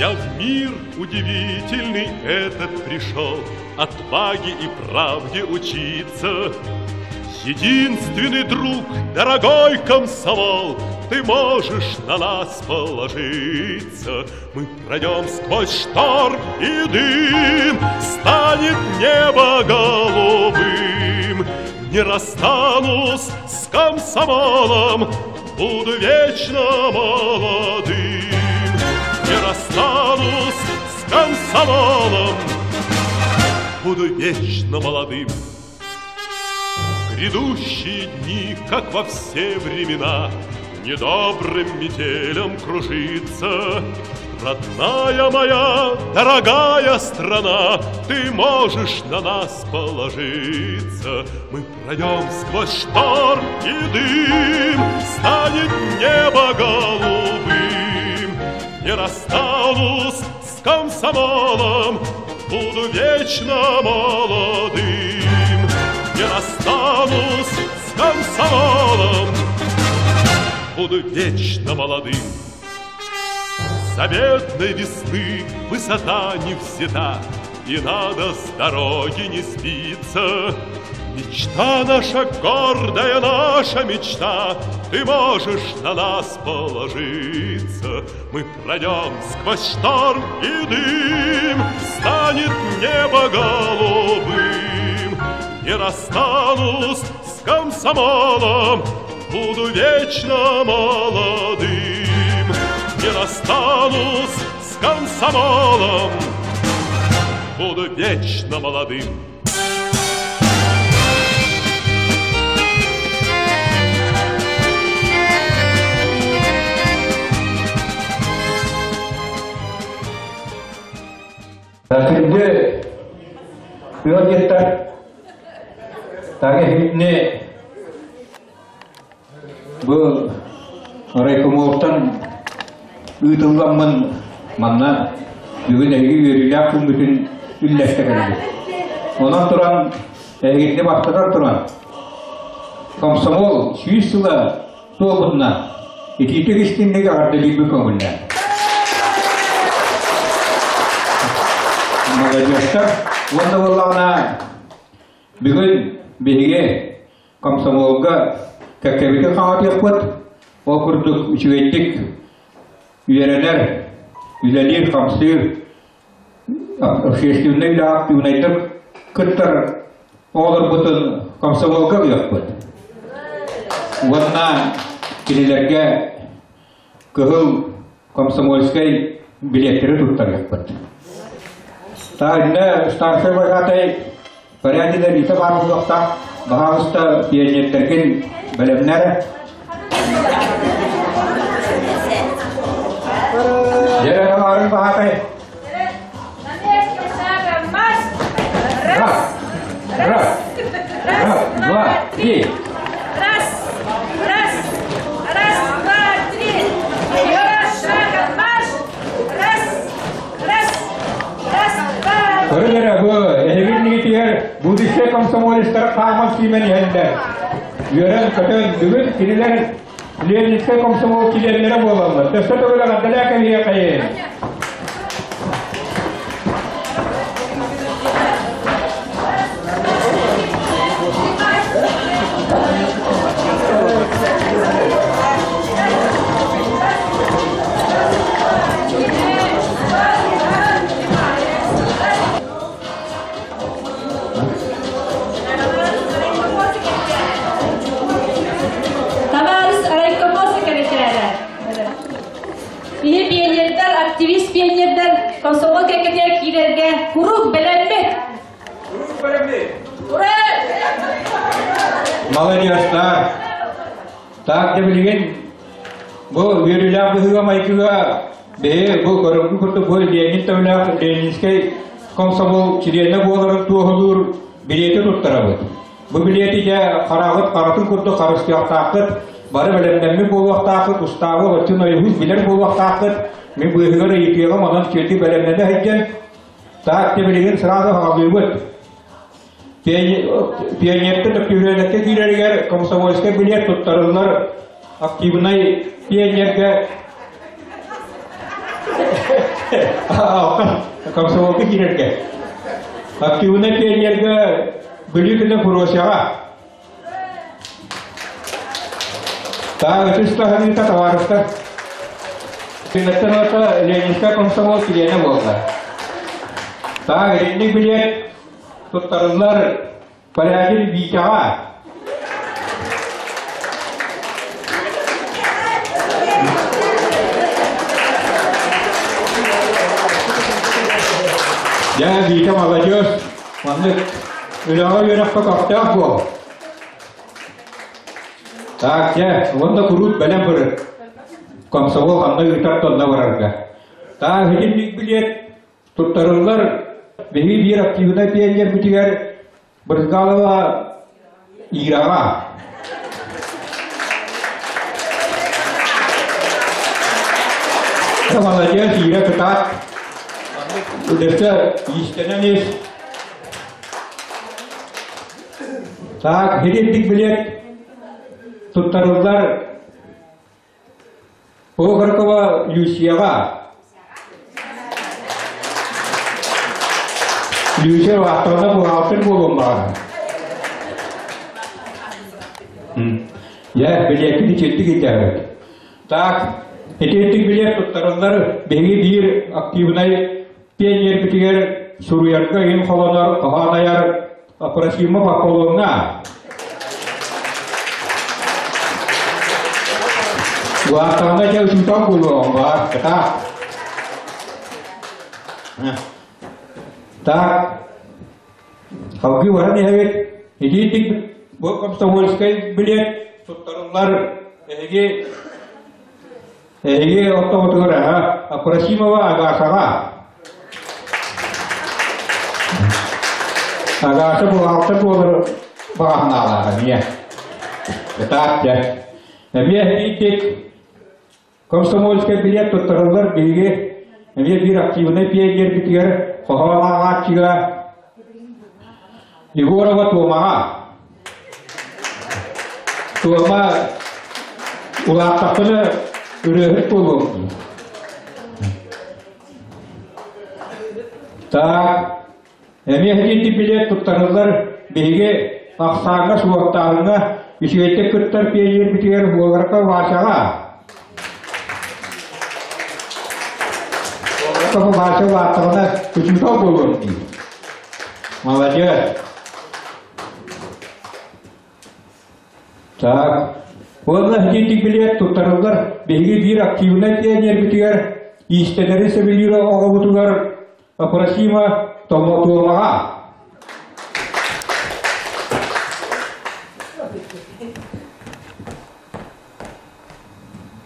Я в мир удивительный этот пришел Отваге и правде учиться. Единственный друг, дорогой комсомол, Ты можешь на нас положиться. Мы пройдем сквозь шторм и дым, Станет небо голубым. Не расстанусь с комсомолом, Буду вечно молодым. Не расстанусь с комсомолом, Буду вечно молодым. Грядущие дни, как во все времена, Недобрым метелем кружится. Родная моя, дорогая страна, Ты можешь на нас положиться. Мы пройдем сквозь шторм и дым, Станет небо голубым. Не расстанусь с комсомолом, Буду вечно молодым. Не расстанусь с комсомолом, Буду вечно молодым. Заветной весны высота не взята, И надо с дороги не спиться. Мечта наша гордая, наша мечта, Ты можешь на нас положиться. Мы пройдем сквозь шторм и дым, Станет небо голубым. Не расстанусь с комсомолом, Буду вечно молодым. Не расстанусь с комсомолом, Буду вечно молодым. Күндү ыалдьыттар Тагы бу райкомолтан ыытылламмын манна бүгүн эһиги үөрүүлээх күммүтүн үллэстэ кэлбит. Онон туран эһигитини баттатан туран комсомол сүүс сыла туолбутуна итиитик истинник эҕэрдэлиирбин көҥүллээн. Маладьыастар уонна буоллаҕына бүгүн биһиги комсомолга кэккэбитин хаҥатыахпыт. Ол курдук үчүгэйдик үөрэнэр, үлэлиир-хамсыыр, общественнай үлэҕэ актыыбынайдык кыттар оҕолорбутун комсомолга ылыахпыт. Уонна кинилэргэ кыһыл комсомольскай билиэттэри туттарыахпыт. Таанна старшай вожатай порядина Рита баар буолуохтаах. Баһаалыста пионердэргин бэлэмнэр. Дьэ, баарын баһаатай. Раз, раз, раз, два, три. Раз, раз, раз, два, три. Раз, шагом марш. Раз, раз, раз, два. Көрүлэрэ бу эһигин будущее комсомолецтар хааман сиимэн иһэллэр. Үөрэн-көтөн бүгүн кинилэр Ленинскэй комсомол чилиэннэрэ буолаллар. Өссө төгүл эҕэрдэлээ кэлиэхэйин! Табаарыс райкомол секретаря. Биһи пионердар, активист пионердар комсомол кэккэтигэр киирэргэ куруук бэлэммит. Куруук бэлэммит. Ура! Молодежтар! Так да билигин бу үөрүүлээх быһыыга-майгыга биһи бу көрүҥҥү курдук бу Ленин төбөлөөх Ленинскэй комсомол чилиэнэ буоларын туоһулуур билиэти туттарабыт. Бу билиэти дьэ хараҕыт харатын курдук харыстыахтааххыт, бары бэлэмнэммит буолуохтааххыт, устаабы оччун ойуһус билэр буолуохтааххыт. Мин быыһыгар ыйытыаҕым, онон сүөтү бэлэмнэнэ сылдьан, так дьэ билигин сразу хаҕалыыбыт. Пионертан өктүрүөнэккэ киирэригэр комсомольскай билиэт туттарыллар активнай пионерга. Комсомолга киирэргэ. Активнай пионерга Бүлүү күнэ Фуросяҕа. Таах үтүс таһыныыта табаарыстар. Күнэттэн ылата Ленинскэй комсомол чилиэнэ буолла. Таах итинник билиэт туттарыллар Порядин Витяҕа. Дьэ, Витя молодежь, маннык үлэҕэ үөрэххэ көхтөөх буол. Так, дьэ, уонна куруут бэлэм бырыт. Комсомол ханна ыытар тонна барарга. Таах итинник билиэт туттарыллар биһиги биир активнай пионербитигэр Брызгалова Ираҕа. Молодец, Ира кытаат. Өссө иистэнэн ис. Так, хиридик билет туттарыллар Прохоркова Люсияҕа. Люся вахтовна бухгалтер буолуон баҕарар. Дьэ, билиэккин ичирдик итэҕэбит. Так, итинник билиэт туттарыллар биһиги биир активнай пионербитигэр суруйарга иһин холонор, хоһоон айар Апросимов Аполлоҥҥа. Улааттаҕына дьэ учуутал буолуоҕум баар, кытаат. Так, салгыы баран иһэбит. Итиитик бу комсомольскай билиэт туттарыллар эһиги Эһиги ортоҕутугар аһа Апросимова Агашаҕа. Агаша бухгалтер буолар баҕаһынаалаах эмиэ. Ытаат дьэ. Эмиэ итик комсомольскай билиэт туттарыллар биһиги эмиэ биир активнай пионербитигэр хоһоон ааҕааччыга Егорова Туомаҕа. Туома улааттахпына ырыаһыт буолуом. Так, эмиэ итинник билиэт туттарыллар биһиги ахсааҥҥа, суоттааһыҥҥа үчүгэйдик кыттар пионербитигэр Уоларка Васяҕа. Уоларка Вася улааттаҕына учуутал буолуом дии. Молодец. Так. Уонна итинник билиэт туттарыллар биһиги биир активнай пионербитигэр иистэнэри сөбүлүүр оҕобутугар Апросима Томотуомаҕа.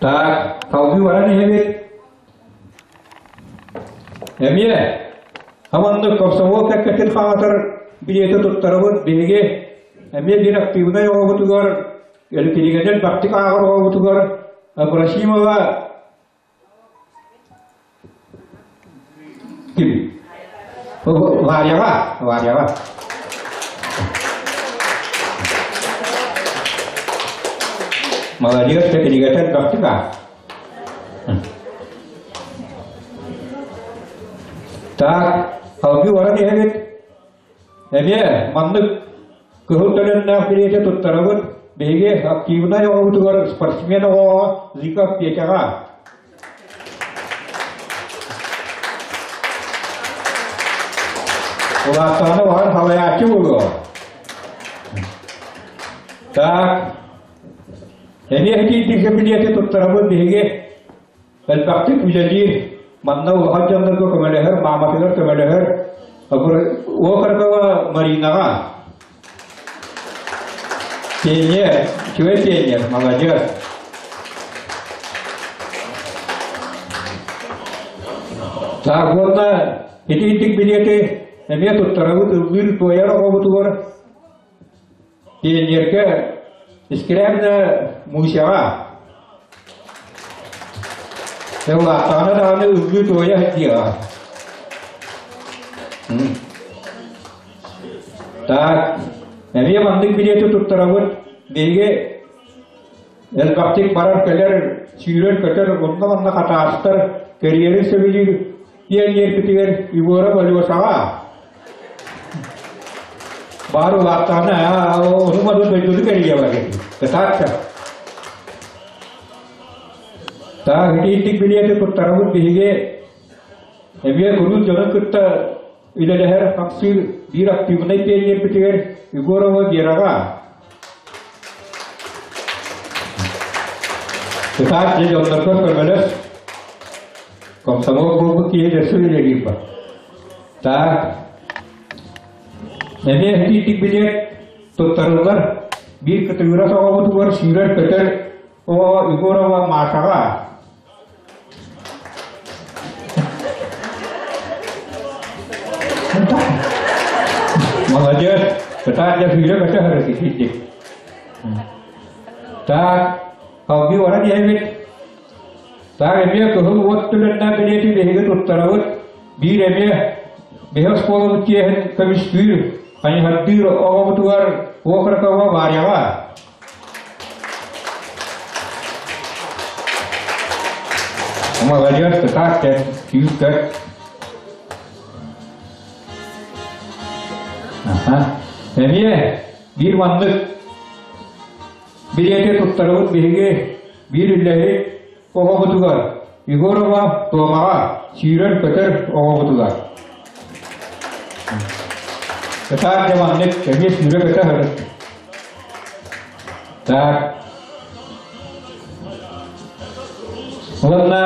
Так, салгыы баран иһэбит. Эмиэ хаманнык комсомол кэккэтин хаҥатар билиэти туттарабыт биһиги эмиэ биир актыыбынай оҕобутугар кинигэнэн бактик ааҕар оҕобутугар Абрасимова ким? Варяҕа, Варяҕа. Молодец, кинигэтэ элбэхтик аах. Так, салгыы баран иһэбит. Эмиэ маннык кыһыл төлөннөөх билиэти туттарабыт. Биһиги активнай оҕобутугар спортсмен оҕоҕо Зыков Петяҕа. Улааттаҕына баҕар салайааччы буолуо. Так, Эмиэ итиитик билиэти туттарабыт биһиги элбэхтик үлэлиир, манна улахан дьоннорго көмөлөһөр, мааматыгар көмөлөһөр Окорокова Маринаҕа. Пионер, үчүгэй пионер, молодец. Так, уонна итиитик билиэти эмиэ туттарабыт ыллыыр туойар оҕобутугар Пионерга Искрябина Мусяҕа улааттаҕына даҕаны ыллыы-туойа сылдьыаҕа. Так, эмиэ маннык билиэти туттарабыт. Биһиги элбэхтик барар-кэлэр, сүүрэр-көтөр, онно-манна хатаастар, кэрийэри сөбүлүүр. пионербитигэр Егоров Алешаҕа. Баар улааттаҕына ону маны дойдуну кэрийэ барар. Кытаатта. Таах итиитик билиэти туттарабыт биһиги эмиэ куруук дьону кытта үлэлэһэр хамсыыр биир актыыбынай пионербитигэр Егорова Вераҕа. Кытаат дьэ дьоннорго көмөлөс. Комсомол буолбут киһи өссө үлэлиир бар. Так. Эмиэ итиитик билиэт туттарыллар биир кытыгырас оҕобутугар сүүрэр-көтөр оҕо Егорова Машаҕа. Молодец! Кытаат дьэ сүүрэ-көтө сырыт итиитик. Так, салгыы баран иһэбит. Так, эмиэ кыһыл уот төлөннөөх билиэти биһиги туттарабыт. Биир эмиэ биһи оскуолабыт чиэһин көмүскүүр, хайыһардыыр оҕобутугар Окрокова Варяҕа. Молодец, кытаат кэт, күүс-көт. Аха. Эмиэ биир маннык билиэти туттарабыт биһиги биир үлэһит оҕобутугар Егорова Туомаҕа сүүрэр-көтөр оҕобутугар. Кытаат дьэ маннык эмиэ сүүрэ-көтө сырыт. Так. Уонна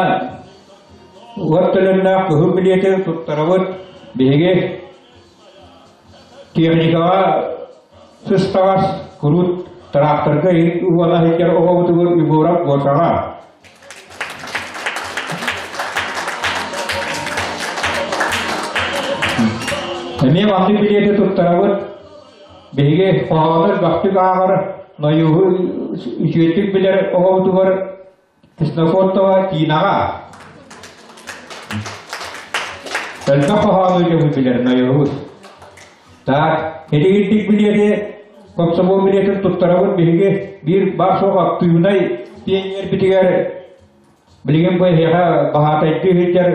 уот төлөннөөх кыһыл билиэти туттарабыт биһиги Техникаҕа сыстаҕас куруут тыраахтарга иһит уона сылдьар оҕобутугар Егоров Гошаҕа. Эмиэ маннык билиэти туттарабыт. Биһиги хоһоону элбэхтик ааҕар, нойууһу үчүгэйдик билэр оҕобутугар Ксенофонтова Тинаҕа. Элбэх хоһоону дьоһун билэр нойоһус. Так, итигирдик билиэти, комсомол билиэтин туттарабыт биһиги биир баар-суох актыыбынай пионербитигэр билигин бу эһиэхэ баһаатайдыы сылдьар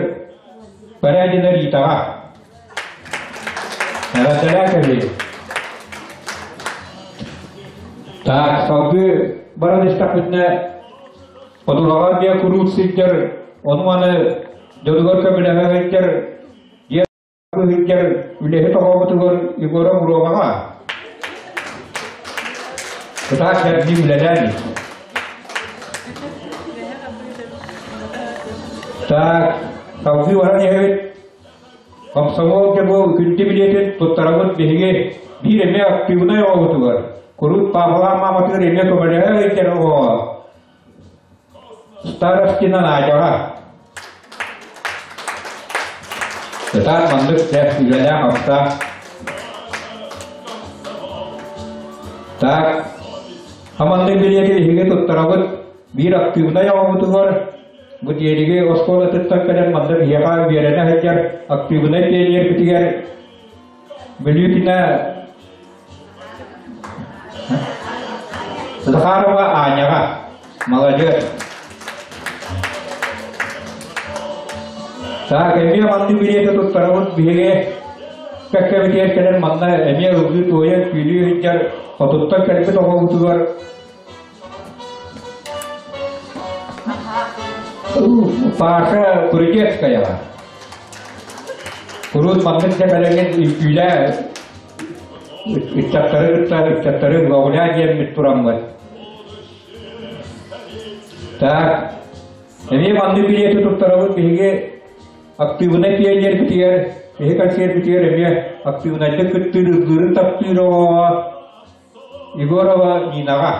Порядина Ритаҕа. Эҕэрдэлээ кэлии. Так, салгыы баран истэхпитинэ, Ходулаҕа дьиэ куруут сылдьар, ону-маны дьонугар көмөлөһө сылдьар, дьиэ сылдьар үлэһит оҕобутугар Егора Муромаҕа. Кытаат кэрдии үлэлээн Так, салгыы баран иһэбит. Комсомол дьэ күндү билиэтин туттарабыт биһиги биир эмиэ актыыбынай оҕобутугар, куруут паапалаах мааматыгар эмиэ көмөлөһө сылдьар оҕоҕо Старостина Надяҕа. Кытаат маннык дьэ үлэлээх-хамсаах. Так, хаманнык билиэти биһиги туттарабыт биир актыыбынай оҕобутугар Бу Тиэлиги оскуолатыттан кэлэн манна биһиэхэ үөрэнэ сылдьар актыыбынай пионербитигэр Бүлүүтүнэ Захарова Аняҕа. Молодец. Так, эмиэ маннык билиэти туттарабыт биһиги кэккэбитигэр кэлэн манна эмиэ ыллыы туойан күүлүү сылдьар хотуттан кэлбит оҕобутугар Паша Куритецкаяҕа. Куруут маннык дьэ кэлэҥҥин үҥкүүлээ ыччаттары кытта ыччаттары лауля диэммит тураммыт. Так, эмиэ маннык билиэти туттарабыт биһиги актыыбынай пионербитигэр, биһи концерпитигэр эмиэ актыыбынайдык кыттыыр, ыллыырын таптыыр оҕоҕо Егорова Нинаҕа.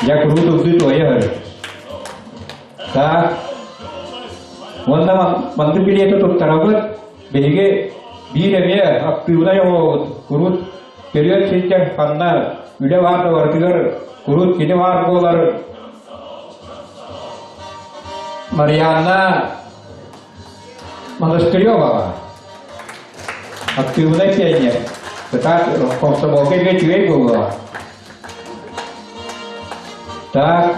Дьэ куруу тылдыы туойа өр. Так. Уонна маннык билиэти туттарабыт. Биһиги биир эмиэ актыыбынай оҕобут курут төрүөт сылдьар ханна үлэ баар да барытыгар курут кини баар буолар Марианна Монастыреваҕа актыыбынай пионер, кытаат комсомолга эмиэ үчүгэй буолуоҕа. Так.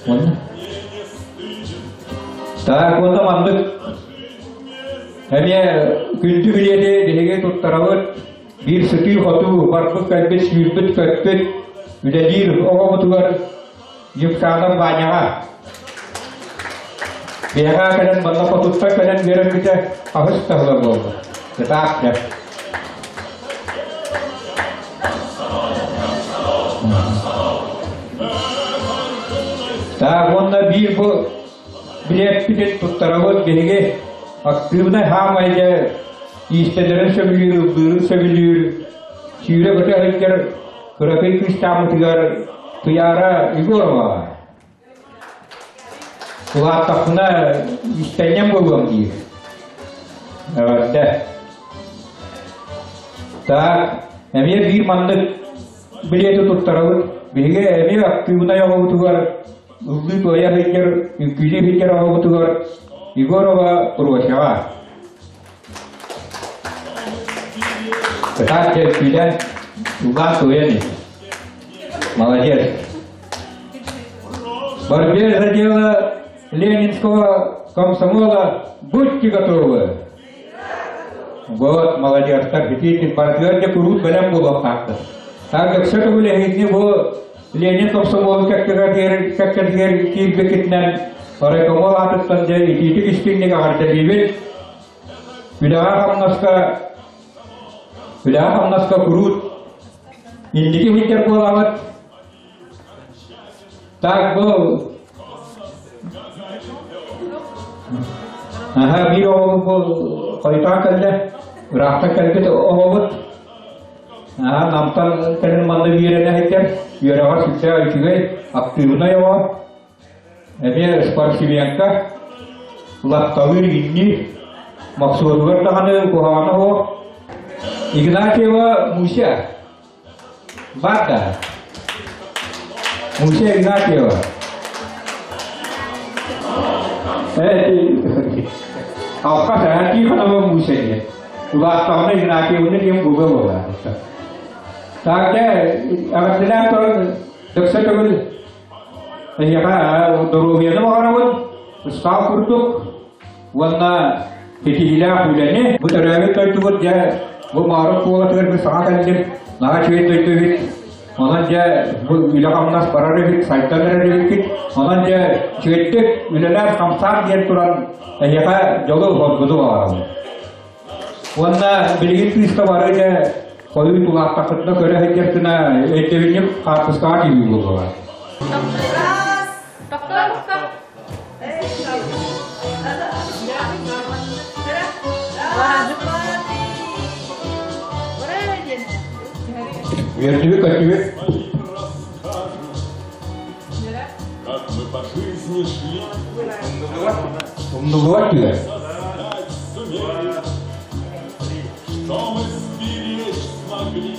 Уонна? Так, уонна маннык эмиэ күндү билиэти биһиги туттарабыт. Биир сытыы-хотуу, барбыт-кэлбит, сүүрбүт-көппүт, үлэлиир оҕобутугар Юксанов Ваняҕа. Биһиэхэ кэлэн манна хотуттан кэлэн үөрэммитэ хаһыс да сыла буолла. Кытаах дьэ. Так, уонна биир бу билиэппитин туттарабыт биһиги актыыбынай хаамай дьэ иистэнэрин сөбүлүүр, ыллыырын сөбүлүүр, сүүрэ-көтө сылдьар кыракый кыыстааммытыгар Туйаара Егорова. Улааттахпына иистэнньэҥ буолуом диир. Эҕэрдэ. Так, эмиэ биир маннык билиэти туттарабыт. Биһиги эмиэ актыыбынай оҕобутугар ыллыы-туойа сылдьар, үҥкүүлүү сылдьар оҕобутугар Егорова Просяҕа. Кытаат үҥкүүлээн, ыллаан туойан ис. Молодец. Борьбе за дело Ленинского комсомола будьте готовы. Вот, молодецтар, итиитин барытыгар дьэ куруут бэлэм буолуохтаахтар. Так, өксө көбүлэһиитини бу Ленин комсомолун кэккэлигэр кэккэлигэр киирбиккитинэн райкомол аатыттан дьэ итиитик истиҥник эҕэрдэлиибит. Үлэҕэ-хамнаска үлэҕэ-хамнаска куруут инники иһиттэр буолаҕыт. Так, бу Аха, биир оҕобут бу хойутаан кэллэ. Ыраахтан кэлбит оҕобут. Аха, Намтан кэлин манна үөрэнэ сылдьар. Үөрэҕэр сүрдээх үчүгэй, актыыбынай оҕо. Эмиэ спортсменка. Лапталыыр инни. Мохсуотугар даҕаны куһаҕана суох. Игнатьева Муся. Бата. Муся Игнатьева. Алқа саҥа Тихонова Муся диэн. Улааттаҕына Игнатьевна диэн буолуо буолла. Так, дьэ, эҕэрдэлээн туран дөксө төгүл эһиэхэ доруобуйаны баҕарабын, ыстаал курдук уонна ситиһиилээх үлэни. Бу төрөөбүт дойдубут дьэ бу Маарык куолатыгар бу саҥа кэллим, наһаа үчүгэй дойду эбит. Онон дьэ бу үлэ-хамнас барар эбит, сайдан эрэр эбиккит. Онон дьэ үчүгэйдик үлэлээн хамсаан диэн туран эһиэхэ дьолу-соргуну баҕарабын. Уонна билигин кыыска бары дьэ хойуу тулаахтаххытына көрө сылдьаргына өйдөбүнньүк хаартыскаҕа түһүү буолуоҕа. Үөрдүбүт көттүбүт. Как мы по жизни шли. Умнуллубат түгэн. Что мы сберечь смогли.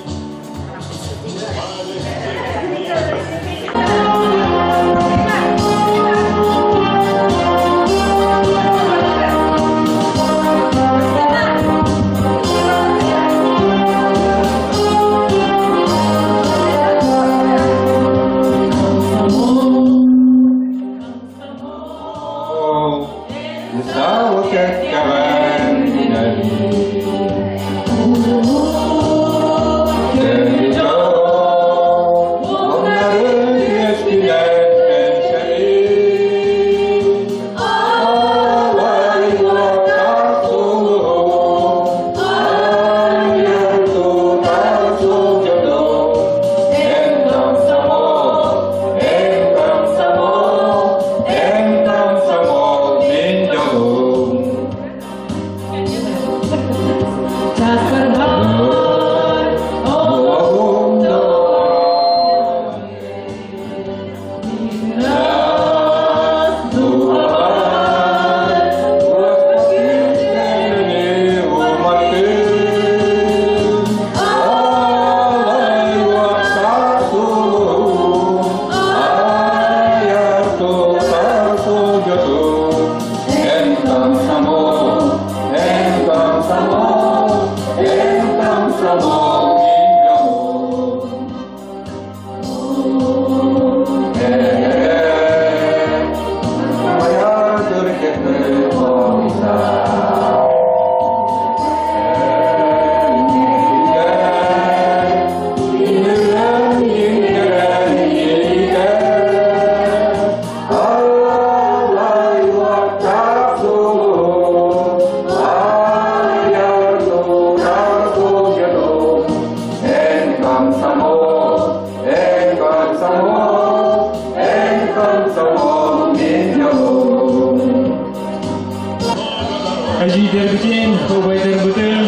Эдьиийдэрбитин, убайдарбытын,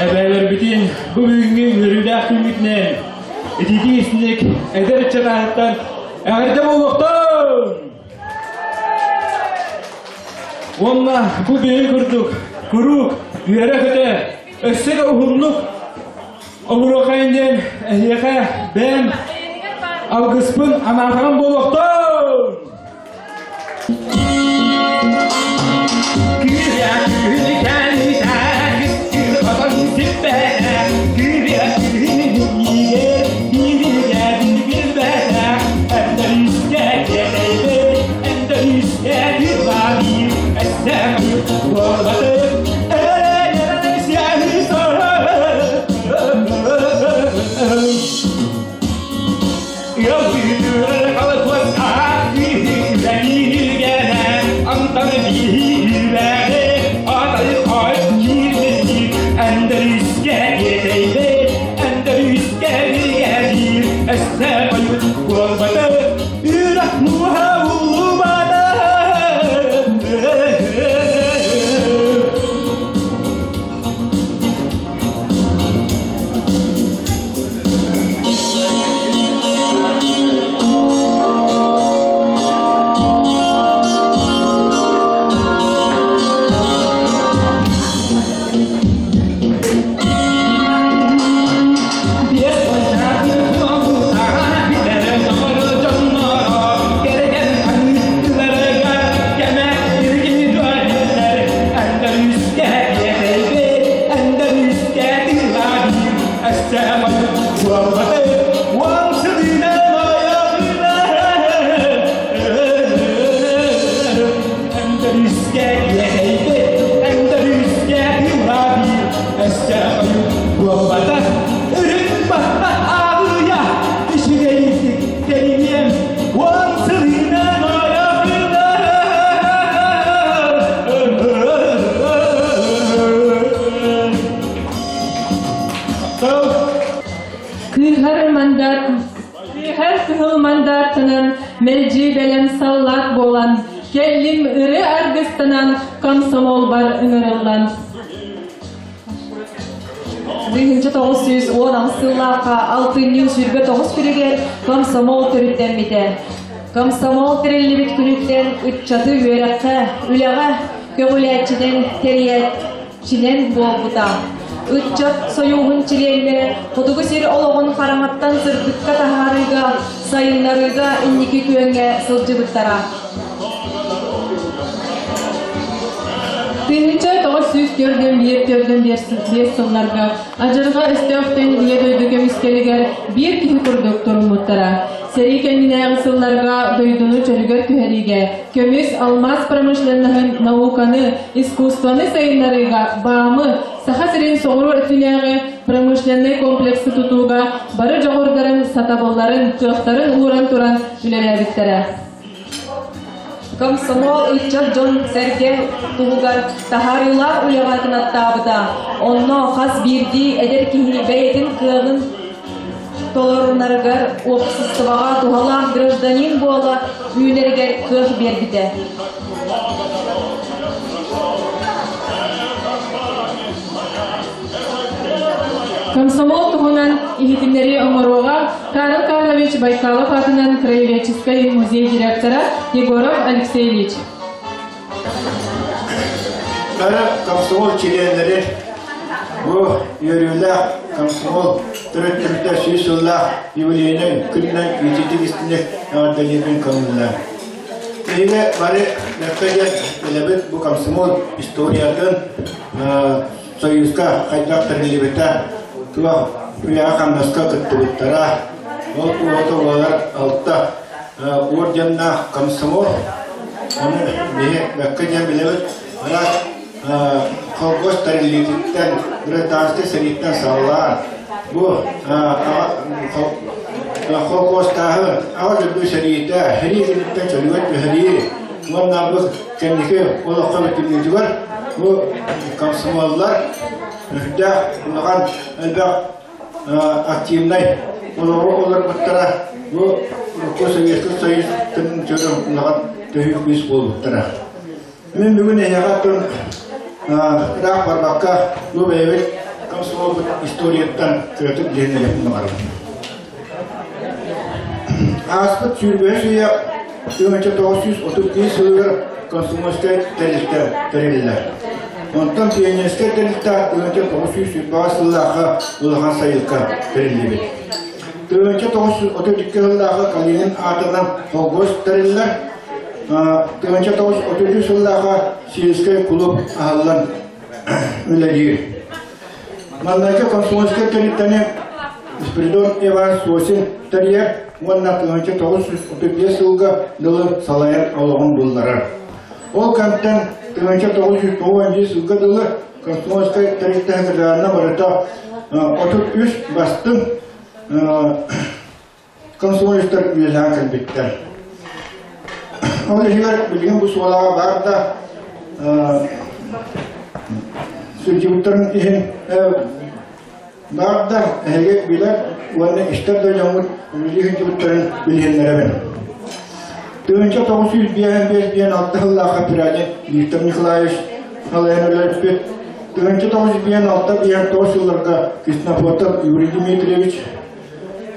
эбээлэрбитин бу бүгүҥҥү үөрүүлээх күммүтүнэн ититии истиник эдэр ыччат аатыттан эҕэрдэ буолуохтун! Уонна бу биһиги курдук куруук үөрэ-көтө өссө да уһуннук олоруохайын диэн эһиэхэ бэйэм алгыспын анаатаҕым буолуохтун! Кыыһар мандат, кыыһар кыһыл мандаттанан, мэлдьи бэлэм саллаат буолан, кэллим ыры аргыстанан, комсомолбар ыҥырыллан. 1918 сыллаахха алтынньы 29 күнүгэр комсомол төрүттэммитэ. Комсомол тэриллибит күнүттэн ыччаты үөрэххэ, үлэҕэ көҕүлээччинэн тэрийээччинэн буолбута. Ыччат сойууһун чилиэннэрэ хотугу сир олоҕун хараҥаттан сырдыкка таһаарыыга, сайыннарыыга инники күөҥҥэ сылдьыбыттара. 1941-45 сылларга адьырҕа өстөөхтөн Ийэ дойду көмүскэлигэр биир киһи курдук туруммуттара. Сэрии кэннинээҕи сылларга дойдуну чөлүгэр түһэриигэ, көмүс, алмаас промышленноһын, науканы, искусствоны сайыннарыыга БАМы, Саха сирин соҕуруу өттүнээҕи промышленнай комплексы тутууга бары дьоҕурдарын, сатабылларын, кыахтарын ууран туран үлэлээбиттэрэ. Комсомол ыччат дьон-сэргэ туһугар таһаарыылаах үлэҕэ кынаттаабыта. Онно хас биирдии эдэр киһи бэйэтин кыаҕын толорунарыгар уопсастыбаҕа туһалаах гражданин буола үүнэригэр кыах биэрбитэ. Комсомол туһунан иһитиннэрии оҥоруоҕа Карл Карлович Байкалов аатынан краеведческай музей директора Егоров Алексеевич. Бары комсомол чилиэннэри бу үөрүүлээх комсомол төрөттүбүтэ сүүс сыллаах юбилейнай күнүнэн ититик истиник эҕэрдэлиирбин көҥүллээн. Биһиги бары бэркэ диэн билэбит бу комсомол историятын Союзка хайдах тэриллибитэ, туох үлэҕэ-хамнаска кыттыбыттара. Ол уота буолар алта орденнаах комсомол. Ону биһи бэккэ диэн билэбит. Араас колхоз тэриллиититтэн, гражданскай сэрииттэн саҕалаан, бу колхозтааһын, аҕа дойду сэриитэ, сэрии кэнниттэн чөлүгэр түһэрии уонна бу кэнники олоххо бүтүннүүтүгэр бу комсомоллар үрдээх улахан элбэх активнай олоҕу олорбуттара бу урукку Советский Союз тымныы улахан төһүү күүс буолбуттара. Мин бүгүн эһиэхэ атын Ыраах барбакка, бу бэйэбит комсомолбут историяттан кыратык диэн баҕарабын. Ааспыт сүүрбэһис үйэ 1931 сылыгар комсомольскай тэрилтэ тэриллэр. Онтон пионерскай тэрилтэ 1928 сыллаахха улахан сайылка тэриллибит. 1932 сыллаахха Калинин аатынан холкуос тэриллэр. 1933 сыллаахха сельскэй клуб аһыллан үлэлиир. Маннайгы комсомольскай тэрилтэни Спиридон Иванович Сосин тэрийэр уонна 1935 сылга дылы салайар олоҕун булларар. Ол кэмтэн 1991 сылга дылы комсомольскай тэрилтэ секретарына барыта 33 бастыҥ комсомолецтар үлэлээн кэлбиттэр. Ол иһигэр билигин бу суолаҕа баар да сылдьыбыттарын иһин баар да эһиги билэр уонна истэр да дьоммут үлэлии сылдьыбыттарын билиһиннэрэбин. 1955 диэн алта сыллаахха Пирадин Виктор Николаевич салайан үлэлэппит. 1956 сылларга Ксенофонтов Юрий Дмитриевич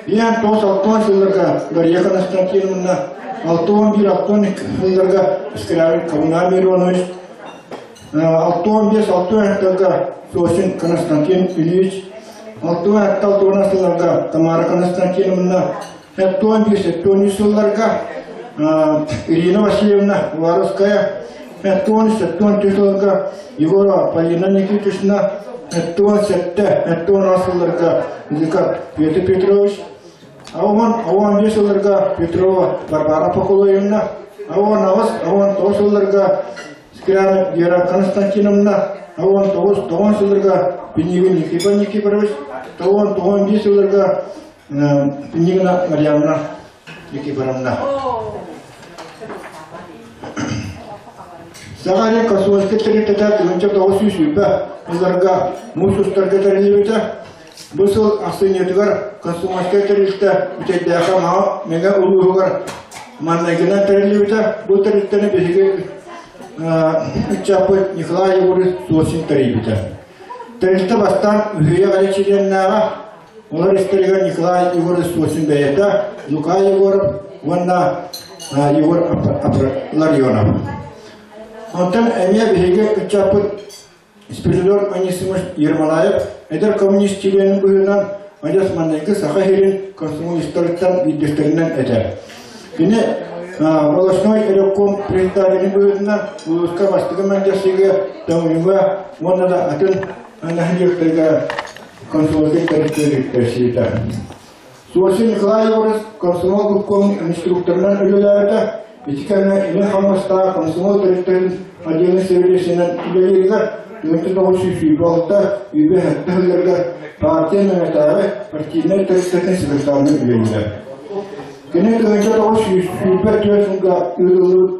Ийэм 96 сылларга Дарья Константиновна, 61-62 сылларга Скрябин Коммунар Миронович, 65-66 Сосин Константин Ильич, 67-60 сылларга Тамара Константиновна, 71-73 сылларга Ирина Васильевна Уваровская, 73 сылларга Егорова Полина Никитична, 77-78 сылларга Зыков Петр Петрович, 15 сылларга Петрова Варвара Поколоевна, 18-19 сылларга Скряна Вера Константиновна, 19-9 сылларга Пинигин Никифор Никифорович, 19-21 сылларга Пинигина Марьяна Никифоровна. Саха Сирин комсомольскай тэрилтэтэ 1920 сылларга муус устарга тэриллибитэ. Бу сыл ахсынньытыгар комсомольскай тэрилтэ Үтэйдээхэ Маҕа Мэҥэ улууһугар маннайгынан тэриллибитэ. Бу тэрилтэни биһиги ыччаппыт Николай Егорович Сосин тэрийбитэ. Тэрилтэ бастаан үһүйэх эрэ чилиэннээҕэ. Олор истэригэр Николай Егорович Сосин бэйэтэ, Лука Егоров уонна Егор Ларионов. Онтон эмиэ биһиги ыччаппыт Спиридон Анисимович Ермолаев эдэр коммунист чилиэнин быһыынан адьас маҥнайгы Саха сирин комсомолистарыттан биирдэстэринэн этэ. Кини волостной ревком председателин быһыытынан улууска бастакы мэлдьэхсигэ, Төҥүлүгэ уонна да атын нэһилиэктэргэ комсомольскай тэрилтэлэргэ Суорсун Николай Егорович комсомол губком инструкторынан үлэлээбитэ. Ити кэмҥэ илин хамнастаах комсомол тэрилтэтин отделын сэбиэдиссэйинэн үлэлииригэр 1926 үбэ-сэттэ сылларга партия Мэҥэтээҕи партийнай тэрилтэтин секретарынан үлэлиирэ. Кини 1924 сылга ыытыллыбыт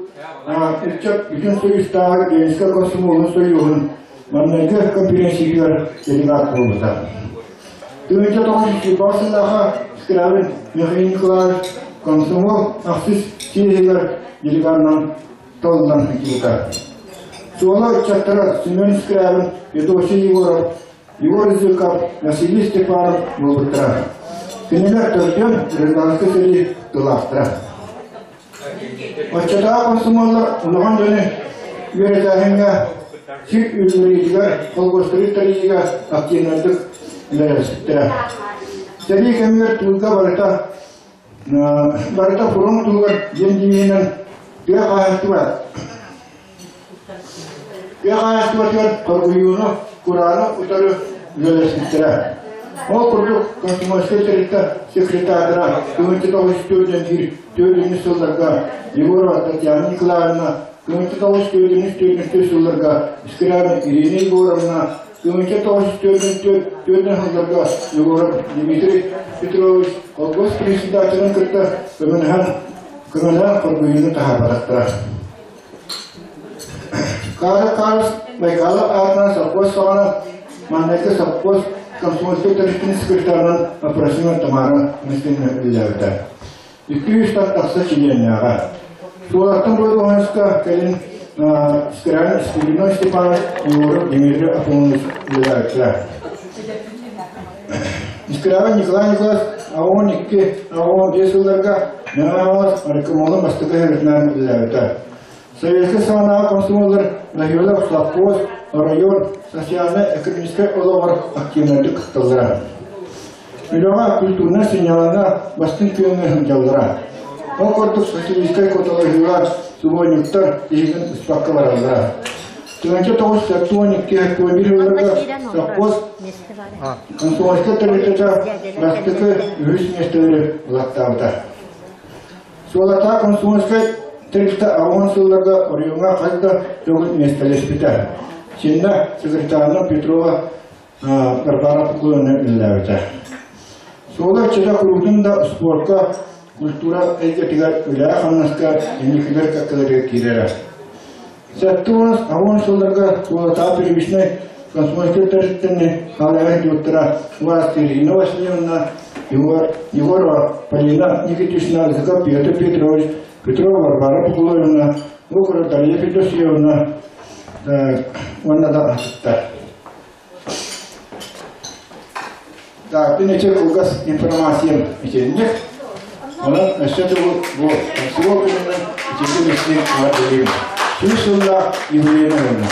ыччат бүтүн союзтааҕы Ленинскэй комсомолун союһун маҥнайгы конференциятыгар делегат буолбута. 1920 сыллааҕы Скрябин Михаил Николаевич комсомол ахсыс съеһигэр делеганынан толлан сылдьыбыта. Суола ыччаттара Семен Скрябин, Федосий Егоров, Егор Зыков, Василий Степанов буолбуттара. Кинилэр төрдүөн гражданскай сэрии тылаахтара. Оччотооҕу комсомоллар улахан дьону үөрэтээһиҥҥэ, сир үүннэриитигэр, холкуостары тэрийиигэ активнайдык үлэлэспиттэрэ. Сэрии кэмигэр тыылга барыта барыта фронт туһугар диэн девиһинэн тыа хаһаайыстыба Тыа хаһаайыстыбатыгар хоргуйууну, курааны утары үлэлэспиттэрэ. Ол курдук комсомольскай тэрилтэ секретардара 1994 төрдүнү сылларга Егорова Татьяна Николаевна, 1994 сылларга Скрябин Ирина Егоровна, 1994 сылларга Егоров Дмитрий Петрович колхоз председателин кытта көмөлөһөн көмөлөөн хоргуйууну таһаарбатахтара. Карл Карлс Байкалов аатынан совхоз саҕана маҥнайгы совхоз комсомольскай тэрилтэтин секретарынан Апросимов Тамара Мустиновна үлэлээбитэ. 200 тахса чилиэннээҕэ. Суолаттан Бодуһаныска кэлин Скрябин Степанович, Егоров Дмитрий Афонович үлэлээбиттэрэ. Скрябин Николай Николаевич 12, 15 сылларга Мэҥэ Хаҥалас бастакы һөрүтүнэн үлэлээбитэ. Советскай саҕанааҕы комсомоллар Наһилов совхоз, оройуон социальнай-экономическай олоҕор активнайдык кытталлара. Үлэҕэ культурнай сынньалаҥҥа бастыҥ күөҥҥэ сылдьаллара. Ол курдук социалистическай куоталаһыыга субуонньуктар иһигин ыспакка бараллара. 1972 сылларга совхоз комсомольскай тэрилтэтэ бастакы үһүс миэстэлэри ылаттаабыта. Суолата комсомольскай тэрилтэ аҕыс сылларга оройуоҥҥа хас да төгүл миэстэлэспитэ. Синна секретарына Петрова Варвара Пугуловна үлэлээбитэ. Суола иччитэ куруутун да спорка, культура эйгэтигэр үлэҕэ-хамнаска инникилэр кэккэлэригэр киирэрэ. 70 сылларга Суолатаа первичнай комсомольскай тэрилтэни салайар доктора Ирина Васильевна Егорова Полина Никитична Зыков Петр Петрович Петрова Варвара Пугуловна Округ Дарья Федосеевна уонна да атыттар. Так, мин эче кылгас информациям итинник. Онон өссө төгүл бу комсомол күнүнэн итинник истиҥ эҕэрдэлиибин. 100 сыллаах юбилейынан уонна.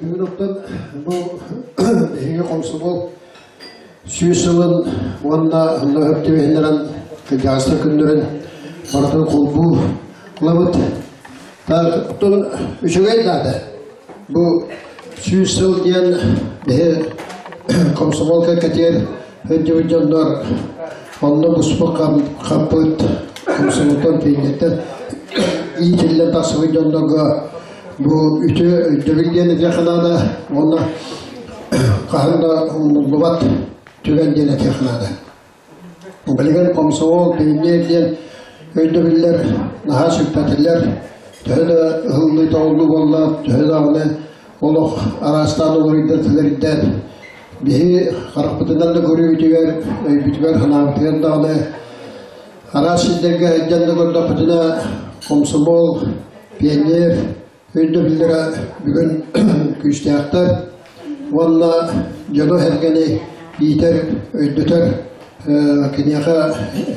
Бүгүн оттон бу биһиги комсомол 100 сылын уонна онно өп түбэһиннэрэн кырдьаҕастар күннэрин барытын холбуу ылабыт. Оттон үчүгэй даата. Бу 100 сыл диэн биһи комсомол кэккэтигэр сылдьыбыт дьоннор онно буспут хаппыт комсомолтон пионертан иитиллэн тахсыбыт дьоннорго бу үтүө өйдөбүл диэн этиэххэ наада уонна хаһан да умнуллубат түгэн диэн этиэххэ наада. Билигин комсомол, пионер диэн өйдөбүллэр наһаа сүппэтилэр. Төһө да ыһыллыы-тоҕуллуу буолла, төһө даҕаны олох араастаан уларыйдар тилэрдэр биһи харахпытынан да көрүүбүтүгэр, өйбүтүгэр, санаабытыгар даҕаны араас сирдэргэ сылдьан да көрдөхпүтүнэ комсомол, пионер өйдөбүллэрэ бүгүн күүстээхтэр уонна дьону-сэргэни иитэр, өйдөтөр, киниэхэ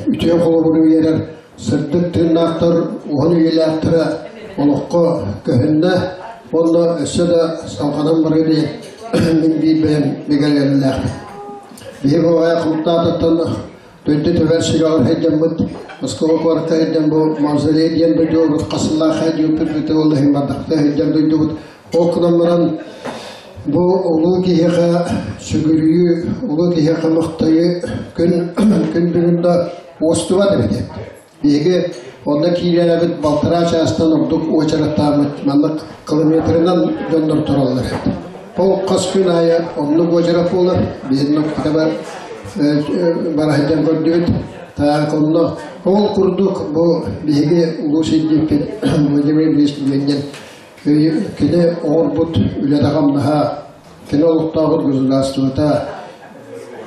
үтүө холобуру биэрэр сырдык тыыннаахтар уһун үйэлээхтэрэ олоххо көһүннэ уонна өссө да салҕанан барыа диэн мин биир бэйэм бигэлэрилээхпин. Биһиги оҕо култаатыттан Дойду түбэр сүрэҕэр сылдьаммыт, Москва куоракка сылдьан бу мавзолей диэн дойдубут хасыллаах дьиэппит бүтэ ол иһин бардахта сылдьар дойдубут. Ол гынан баран бу улуу киһиэхэ сүгүрүйүү, улуу киһиэхэ махтайыы күн күн бүгүн да уостубат эбит. Биһиги онно киирээбит балтараа чаастан ордук уочараттааммыт маннык километрынан дьоннор тураллар эбит. Ол хас күн аайы оннук уочарат буолар. Биһиги бар бара сылдьан көрдүбүт. Так онно ол курдук бу биһиги улуу сирдииппит Владимир Ильич Ленин кини оҥорбут үлэтэ-хамнаһа, кини олохтообут государствота,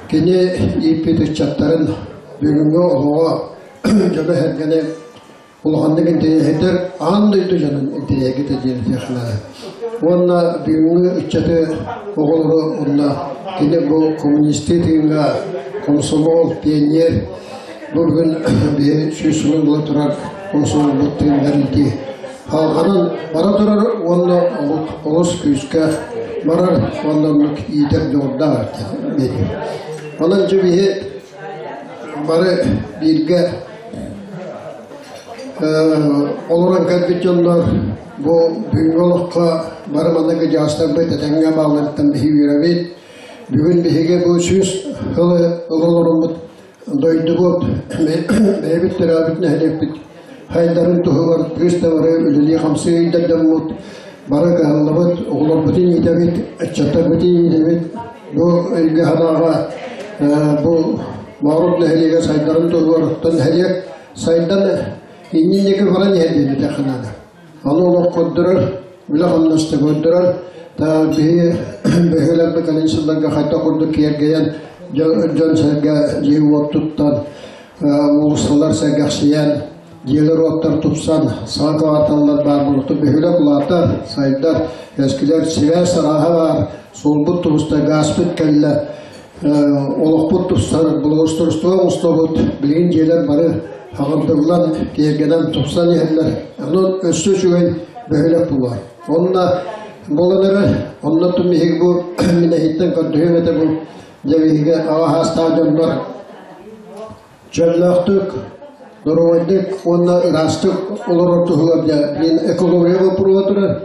кини ииппит ыччаттарын бүгүҥҥү олоҕо дьону-сэргэни улаханнык интэриэһирдэр, аан дойду дьонун интэриэһиргитэ диэн этиэххэ Уонна бүгүҥҥү ыччаты оҕолору уонна кини бу коммунистыы тыыҥҥа комсомол, пионер бу бүгүн биһи 100 сылын була турар комсомолбут тыыннар иитии халҕанан бара турар уонна олус күүскэ барар уонна оннук иитэр дьоҕурдаах диэн. Онон дьэ биһи бары бииргэ олорон кэлбит дьоннор бу бүгүҥҥү олоххо Бары манна кыдьаастарбыт этэҥҥэ баалларыттан биһи үөрэбит. Бүгүн биһиги бу 100 сылы олоруммут дойдубут, бэйэбит төрөөбүт нэһилиэкпит хайдарын туһугар кыыс табары үлэлии хамсыы ыйдардаммыт, бары кыһаллабыт, оҕолорбутун иитэбит, ыччаттарбытын иитэбит. Бу өйгө санааҕа бу Моорук нэһилиэгэ сайдарын туһугар оттон нэһилиэк сайдан иннин баран иһэр диэн этиэххэ наада. Аны олох көрдөрөр, үлэ хамнаста көрдөрөр, та биһи бөһүөлэкпит кэлин сылларга хайдах курдук киэргэйэн, дьон-сэргэ дьиэ-уот туттан, уулуссалар сэргэхсийэн, дьиэлэр уоттар тупсан, саҥа кварталлар баар буолуохтар, бөһүөлэк улаатар, сайдар, эскилэр сибээс арааһа баар, суолбут тубуста, гааспыт кэллэ, олохпут тупсар, благоустройство оҥостобут, билигин дьиэлэр бары хаҕырдыллан, киэргэнэн, тупсан иһэллэр. Онон өссө үчүгэй бөһүөлэк буолар. Онно буолан эрэр, онно тум биһиги бу минэһиттэн көрдөһүөм этэ бу дьэ биһиги аҕа саастаах дьоннор чөллөөхтүк, доруобайдык уонна ыраастык олорор туһугар дьэ мин экология боппуруоһа турар.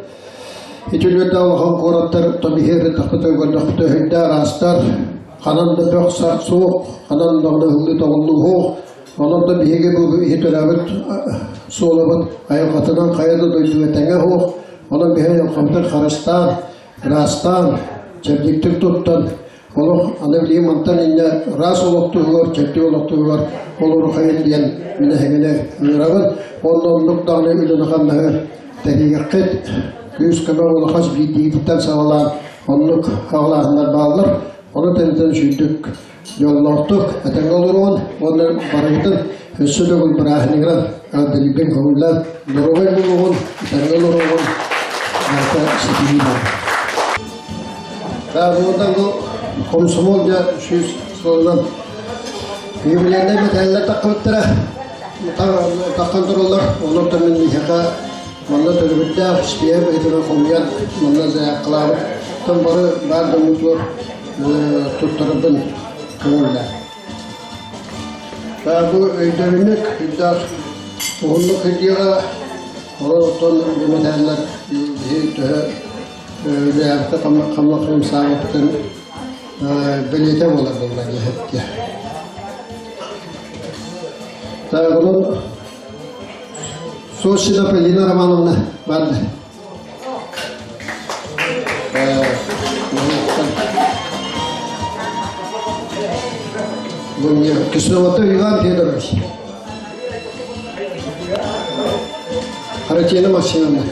Ити үлүөрдээх улахан куораттар тобиһиэр тахпыта көрдөхпүтэ өһүйдэ араастар, ханан да бөх сах суох, ханан даҕаны ыһыллыы тоҕуллуу суох. Онон да биһиги бу иһи төрөөбүт суолабыт айылҕатынан хайа да дойдуга тэҥэ суох. Онон биһи айылҕабытын харыстаан, ыраастаан, чэбдиктик туттан, олох аны билигин мантан инньэ ыраас олох туһугар, чэбдик олох туһугар олору хайын диэн мин эһигини ыҥырабын. Онно оннук даҕаны үлэни-хамнаһы тэрийиэххит, күүс-көмө улахас биирдиигититтэн саҕалаан оннук аҕалааһыннар бааллар. Ону тэнитэн сүүрдүк дьоллоохтук этэҥҥэ олоруон уонна барыбытын өссө төгүл бырааһынньыгынан эҕэрдэлиирбин көҥүллээн доруобай буолуоҕун, этэҥҥэ олоруоҕун барыта ситиһии буолар. Буодан бу комсомол дьэ 100 сылынан юбилейнай мэтээллэр таххыбыттара таххан тураллар. Онон мин миэхэ манна төлөбүрдээх испиэһэ быһыытынан хомуйан манна заявкалаабыт. Тон бары баар дьоммутугар туттарарбын көҥүллээх. Бу өйдөбүнньүк үрдээх уһуннук кырдьыаҕа олор оттон бу мэтээллэр биһи төһө үлэлээбитэ хамнах хамсаабыппытын бэлиэтэ буолар буолла диэхэттиэ. Так, онон Сосина Полина Романовна барды. Бу мне Кисловотой Иван Федорович. Харатина Максимовна.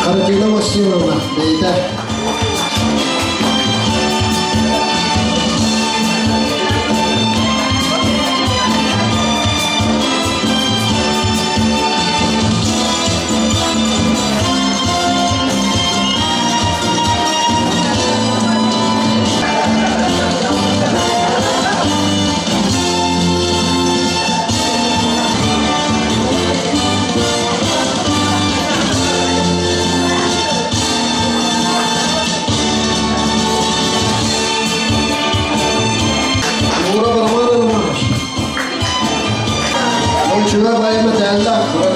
Харатина Максимовна, бэйэтэ. Егоров Роман Романович. Молчуга байыма тээллээх турар.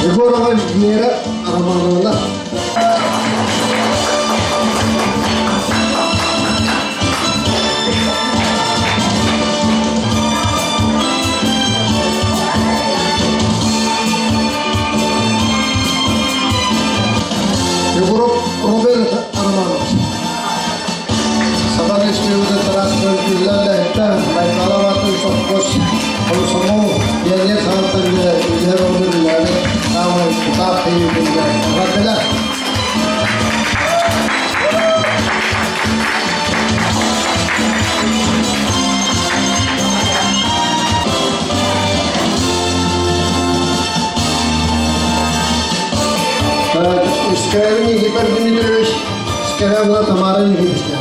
Егорова Вера Романовна. Егоров Роберт Романович. Саха Республикатын транспорт үлэлэһиттэ Байкалабатын сопхуос комсомол пионер саҕаттан үлэһэр олорор үлэлээбит саамай тутаах киһи эҕэрдэлэр. Искренний Никифор Дмитриевич, Скорявна Тамара Никитична.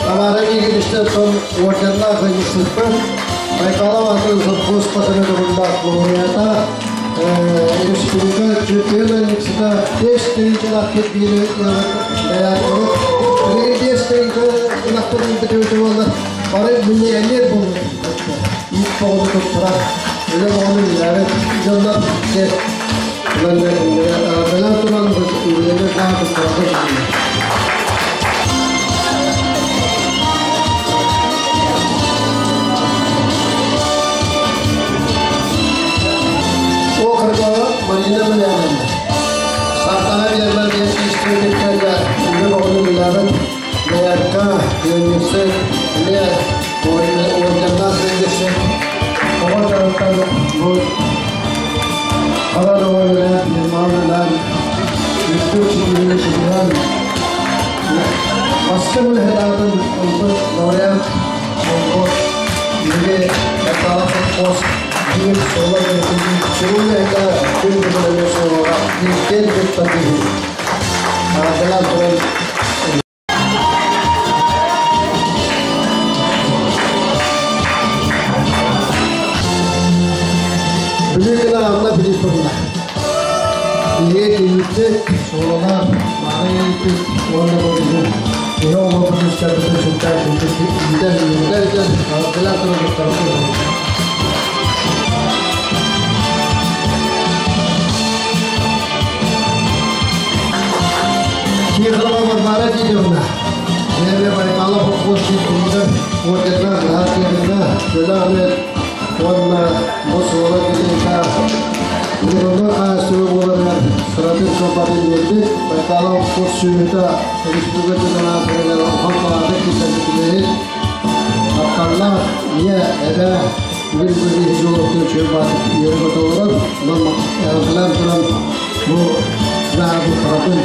Тамара Игоревичтан сон орденнаах ыйыпсыппыт. Байкалов атын совхоз патриотугундаах лауреата, республика чемпиона Никсита 5 тыһыынчалаах биири бэйээтибит. Билигин 5 тыһыынча ынахпыт ылбыт буоллар, бары миллионер буолуо. Иит боҕону туттарар, үлэ боҕону үлэлээбит дьоннор бэлэн туран үлэлэр даҕа туттарарга Округова Марина Миляновна. Сартана биэрмэр диэн истибиттэргэ үлэ боҕону үлэлээбит Гаярка, ыанньыксыт, эмиэ орденнаах ыанньыксыт. Оҕо дьарыктан бу хара доҕор үлэлээн, ньырмаҕын үлэлээн, үрдүк ситиһиини ситиһэн, бастыҥ үлэһит аатын ылбыт лауреат буолбут. Биһиги Байкалов совхоз биир суола сүрүн үлэһитэ күн бүгүн эмиэ суолуга бииртэн туттар киһи. Аадалаан туран Бүлүү Анна Филипповна. Ийэ кийииппит, суолалаах, мааны ийэппит уонна бу биһи киһи оҕолорбут үскэрбитин сүрдээх иитэн үөрдэр эҕэрдэлээн туран туттарбыт. Тихонова Варвара Титовна. Бэйэ Байкалов холкуос киирдиитэ орденнаах Наһаа Төлө уонна бу суола килиэкэ Миронов хаһаайыстыба буоларыгар сыратын сылбатын биэрбит Байкалов холкуос сүөһүтэ республика чемпионатыгар улахан кылааты киллэрбит үлэһит тапталлаах ийэ, эбэ бүгүн бу биһиги олохтон үчүгэй баатык үөрэ көтө олорор. Онон эҕэрдэлээн туран бу знаагы туттарабын.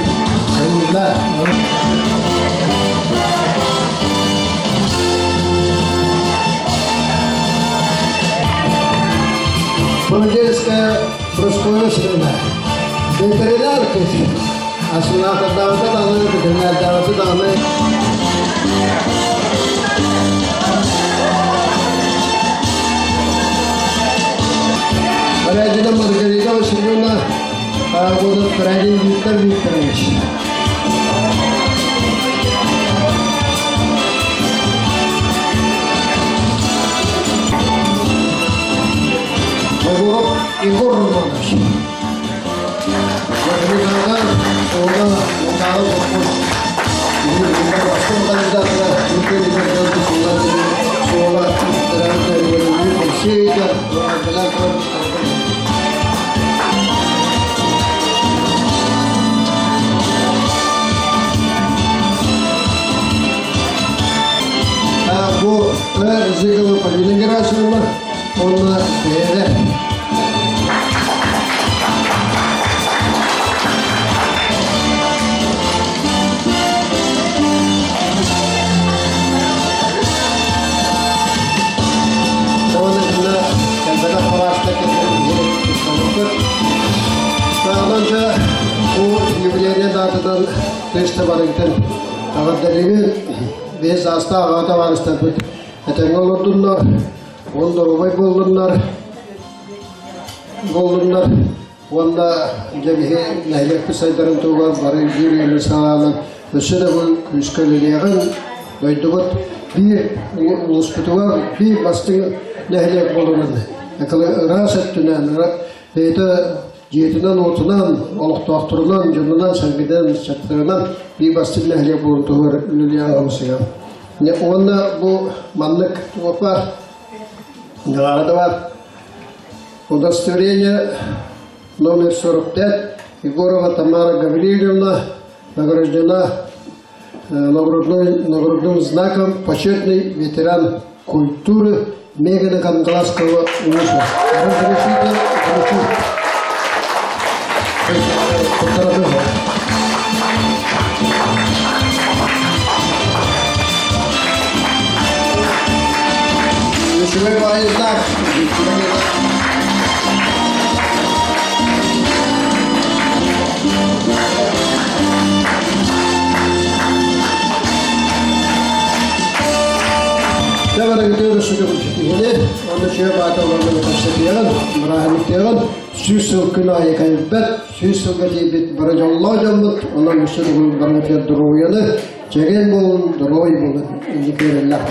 Көҥүллээ. Понедельская Прасковья Васильевна. Ветеринар Асынаатардаабыта даҕаны, ветеринардаабыта даҕаны. Корягина Маргарита Васильевна, будут Корягин Виктор Викторович. Егоров Егор Романович. Маргаритаҕа уонна Мукааҕа совхоз бастыҥ кандидатара суола Бу Зыкова Полина Герасимовна, онна бэйэ. Саҕаланча бу юбилейный датадан теста барыгытын эҕэрдэлиибин. Биэс саастаах аҕа табаарыстарбыт этэҥҥэ олордуннар, уон доруобай буоллуннар, буоллуннар уонна дьэ биһи нэһилиэкпит сайдарын туһугар бары биир үлэ саҕалаан өссө да бу күүскэ үлэлиэҕин, дойдубут биир улууспутугар биир бастыҥ нэһилиэк буоларын ыраас өттүнэн бэйэтэ дьиэтинэн-уотунан, олохтоохторунан, дьонунан, сэргэтинэн, ыччаттарынан биир бастыҥ нэһилиэк буоларын туһугар үлэлиэҕин хамсыга. Уонна бу маннык туох баар, да бар. Удостоверение номер 45 Егорова Тамара Гаврильевна награждена нагрудным знаком почетный ветеран культуры Мегана Кангаласского улуса. Разрешите вручить. Үчүгэй баайы знак. Барыгытыгар өссө ситиһиини, онно чүө баата олордон кэпсэтиэҕин, бырааһынньыктыаҕын, 100 сыл күн аайы кэлбэт, 100 сылга тиийбит бары дьоллоох дьоммут, онон өссө төгүл барыгытыгар доруобуйаны, чэгиэн буолун, доруобай буолун, инники эрэллээх.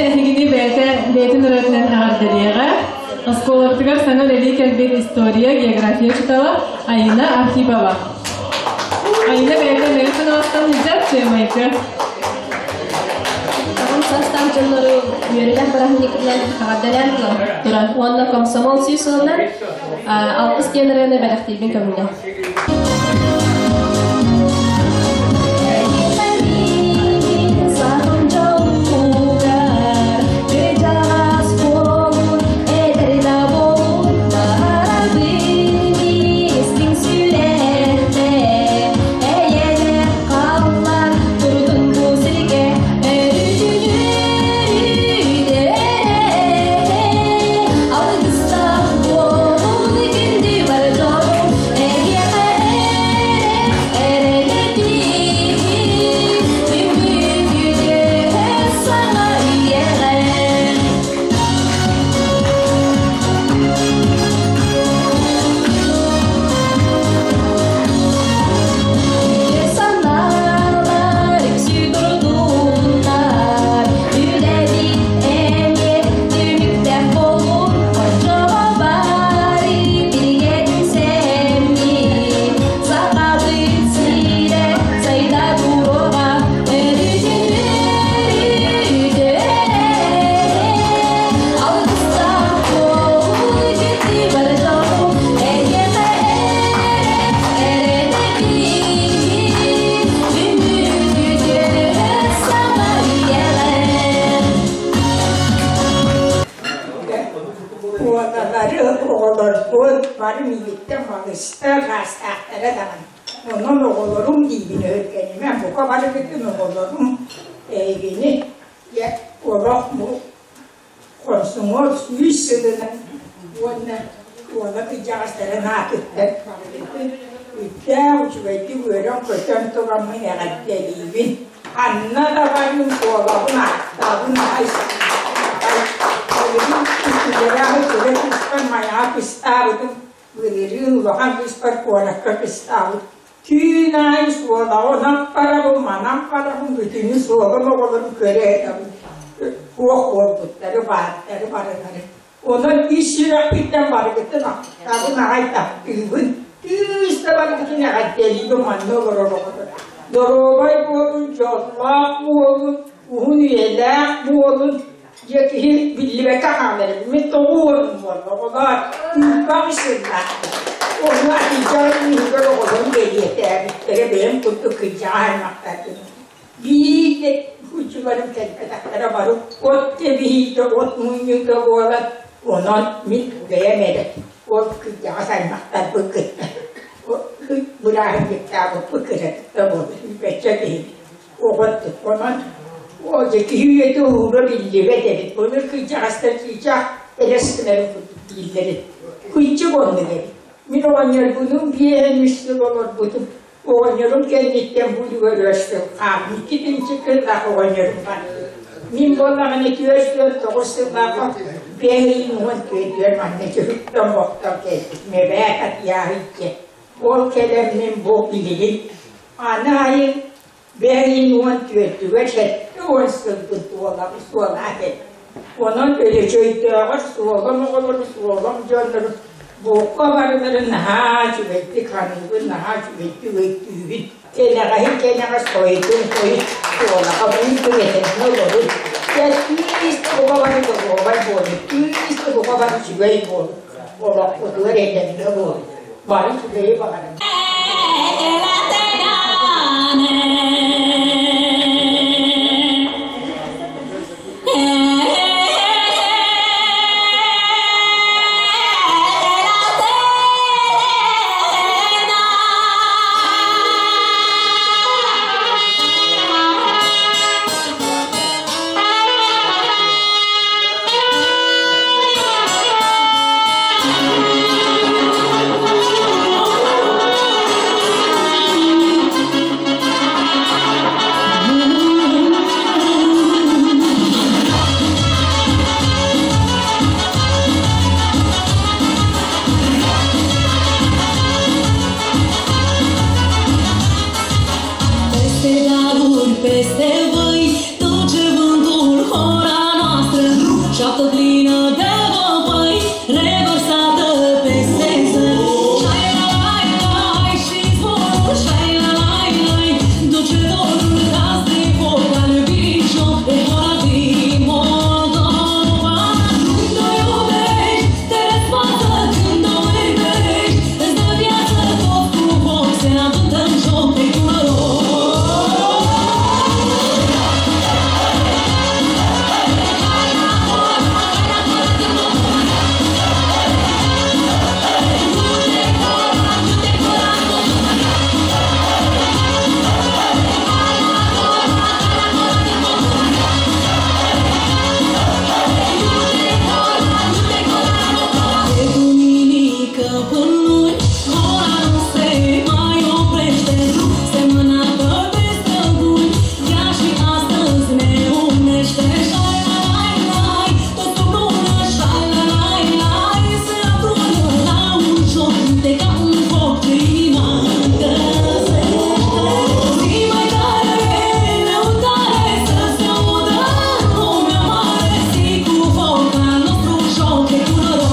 Эһигини бэйэтэ бэйэтин ырыатынан эҕэрдэлиэҕэ. Оскуолабытыгар саҥа үлэлии кэлбит история, география учуутала Айына Архипова. Айына бэйэтэ Мэҥэ Хаҥаластан сылдьар Чыамайкы. Аҕам саастаах дьоннору үөрүүлээх бырааһынньыкынан эҕэрдэлээн туран уонна комсомол 100 сылынан Алгыс диэн ырыаны бэлэхтиирбин көҥүлэ. Уолалары, оҕолорбут бары миигиттэн балыстар, хаастаахтара даҕаны. Онон оҕолорум диибин өһүргэнимэ, бука барыгытын оҕолорум эһигини дьэ олох бу комсомол 100 сылынан уонна уола кырдьаҕастарын аатыттан барыгытын үрдээх үчүгэйдик үөрэн-көтөн тураммын эҕэрдэлиибин. Ханна да барыым суолабын ааттаабын аҕай Билигин үтүөлээх үтүлэ кыыспар Майаҕа кыстаабытым, былырыын улахан кыыспар куоракка кыстаабыт. Түүн аайы суолаҕа онон барабын, манан барабын, бүтүнү суолум оҕолорун көрө ыытабын. Туох буолбуттары, бааттары барылары. Онон ис сүрэхпиттэн барыгытын ахтабын аҕай таптыыбын. Күүс да барыгытын эҕэрдэлиибин манна олорор оҕолор. Доруобай буолун, дьоллоох буолун, уһун үйэлээх буолун. Дьэ киһи биллибэккэ хаалар эбит. Мин тоҕо уордум буолла оҕолоор, тыыппах сыллаахпын. Ону атыйдьаҕын иһигэр оҕолорум бэлиэтээбиттэрэ бэйэм курдук кырдьаҕас аймахтарбын. Биир учуларым кэлбэтэхтэрэ бары от кэбиһиитэ, от мунньуута буолан, онон мин бэйэм эрэ ол кырдьаҕас аймахтарбын кытта бырааһынньыктаабыппыт кыратык буолла, сүүрбэччэ киһи оҕо онон ол дьэ киһи үйэтэ уһуура биллибэт эбит. Былыр кырдьаҕастар чыычаах элэс гынарын курдук дииллэр эбит. Кырдьык оннук эбит. Мин оҕонньорбунуун 53 сыл олорбутум. Оҕонньорум кэнниттэн бу үлүгэр өр сыл хаалбыт. Икки тыһыынча кыллаах оҕонньорум барбыт. Мин буоллаҕына 49 сыллаахха 54 манна дьүһүттэн бохтон кэлбит. Мэбээт атыйааһый диэн. Ол кэлэммин бу билигин аны айын бэйин уон түөртүгэр 70 сылбын туолабын суолаах этим. Онон Өлөчөйдөөҕөр суолам оҕолору, суолам дьоннору буокка барыларын наһаа үчүгэйдик ханыыбын, наһаа үчүгэйдик өйдүүбүн. Кэнэҕэһин кэнэҕэс хойутун хойут суолаҕа быйыл этэҥҥэ олорун. Күүс бука бары доруобай буолун, күүс бука бары үчүгэй буолун. Олохпутугар этэҥҥэ буолун. Бары үчүгэйи баҕарабын. Peste dealuri, peste văi, duce vântul hora noastră, șoaptă plină de văpăi, revărsată peste zări. Șai la lai lai și zborul, șai la lai lai, duce dorul gaz de foc al iubirii joc de hora din Moldova. Când o iubești, te răsfață, când o iubești, îți dă viață foc cu foc, se avântă în joc de cu noroc. De duminică până luni, ora nu se mai oprește, semănată pe străbuni, ea și astăzi ne unește. Șai la lai lai, tot împreună, șai la lai lai, se adună la un joc, de ca un foc ce inima încălzește. Zi mai tare, lăutare, să se audă în lumea mare, zi cu foc al nostru joc e cu noroc.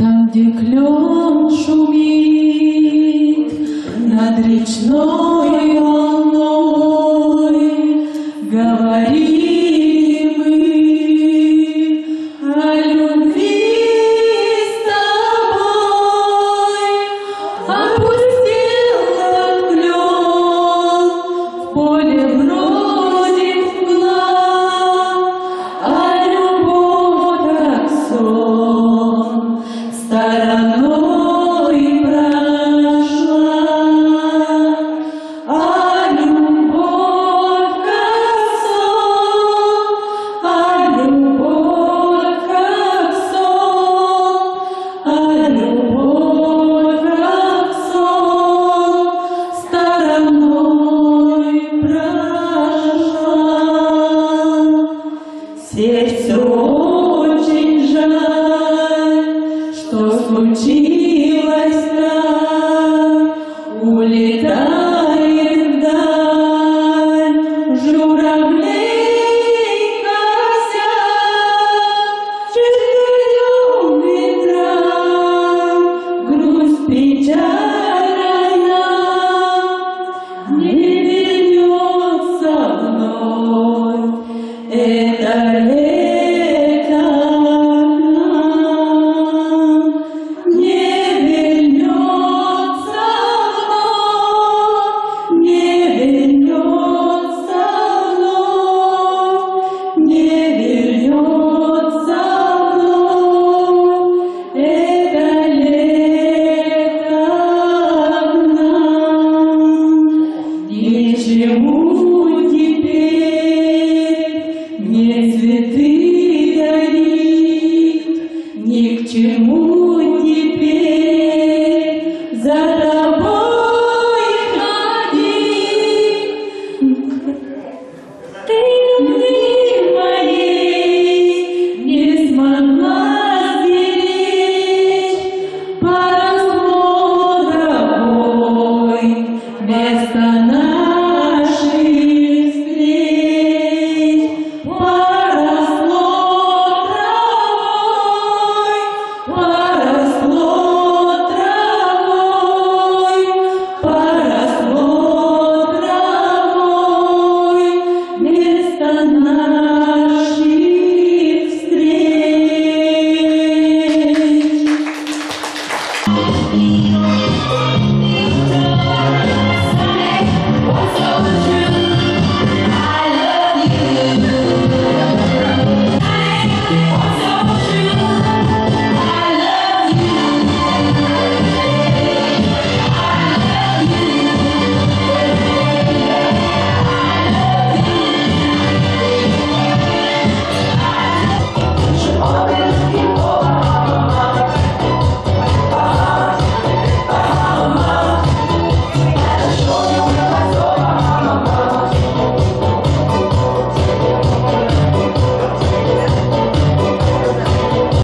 Там, где клен шумит над речной волной, говорили мы о любви с тобой. Опустился клен, в поле бродит мгла, а любовь как сон стороной прошла, а любовь как сон, а любовь как сон, а любовь как сон стороной прошла. Сердце очень. Это